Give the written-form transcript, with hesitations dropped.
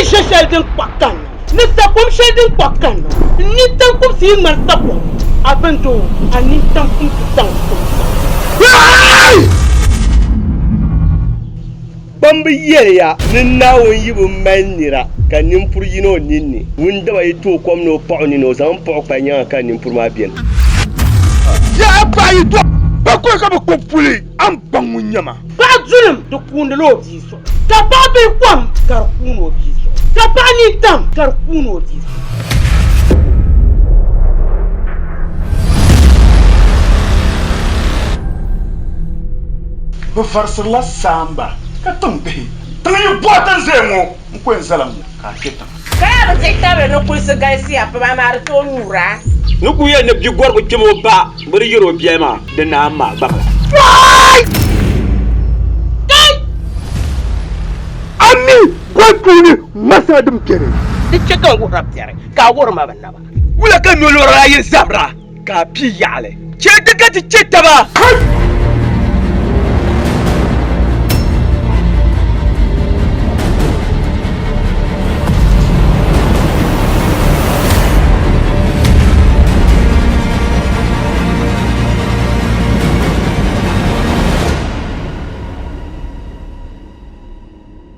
ʒe shɛli din kpaɣi kanna, ni sakom shɛli din kpaɣi kanna. N nintam kumsi yi ŋmani sakom, a bindoo, a nintam kumsi daŋ kumsa. Kpamba yɛliya ni Naawuni yi bi mali nira ka nimpuri yina o ninni, ŋun daba yi tooi kom ni o paɣ o nini, o zaŋmi paɣ o kpali nyaŋa ka nimpuri maa beni. Yaa paɣa yi dɔɣi bakɔi ka bi kpuɣi puli, a ni baŋ ŋun nyɛ ma. Paɣa dulim di kuundila o bia zuɣu, ka paɣa bihi kom ka di kuuni o bia zuɣu, ka paɣa nintam ka di kuuni o bia zuɣu. Bɛ varisirila saamba ka tiŋ bihi. Tiŋ yi bɔhi ti n-zaya ŋɔ, n ku yɛn zala ŋ-ŋɔ ka a kpe tiŋa. Ka yaa bi dihi tabili ni kulisi galisiya pam, amaa di tooi nyuura. Ni ku yɛli ni bigɔrigu kpɛm o ba bɛ di yɛri o biɛli maa, di naan maai gbaŋ la. A mi goli puuni ŋma shɛŋa din beni. Di chɛ ka n wuhir a biɛri, ka a wuhiri ma bi naba. Wula ka nolɔri la yi zabira ka a pii yaɣili? Chɛ di ka ti chɛ taba.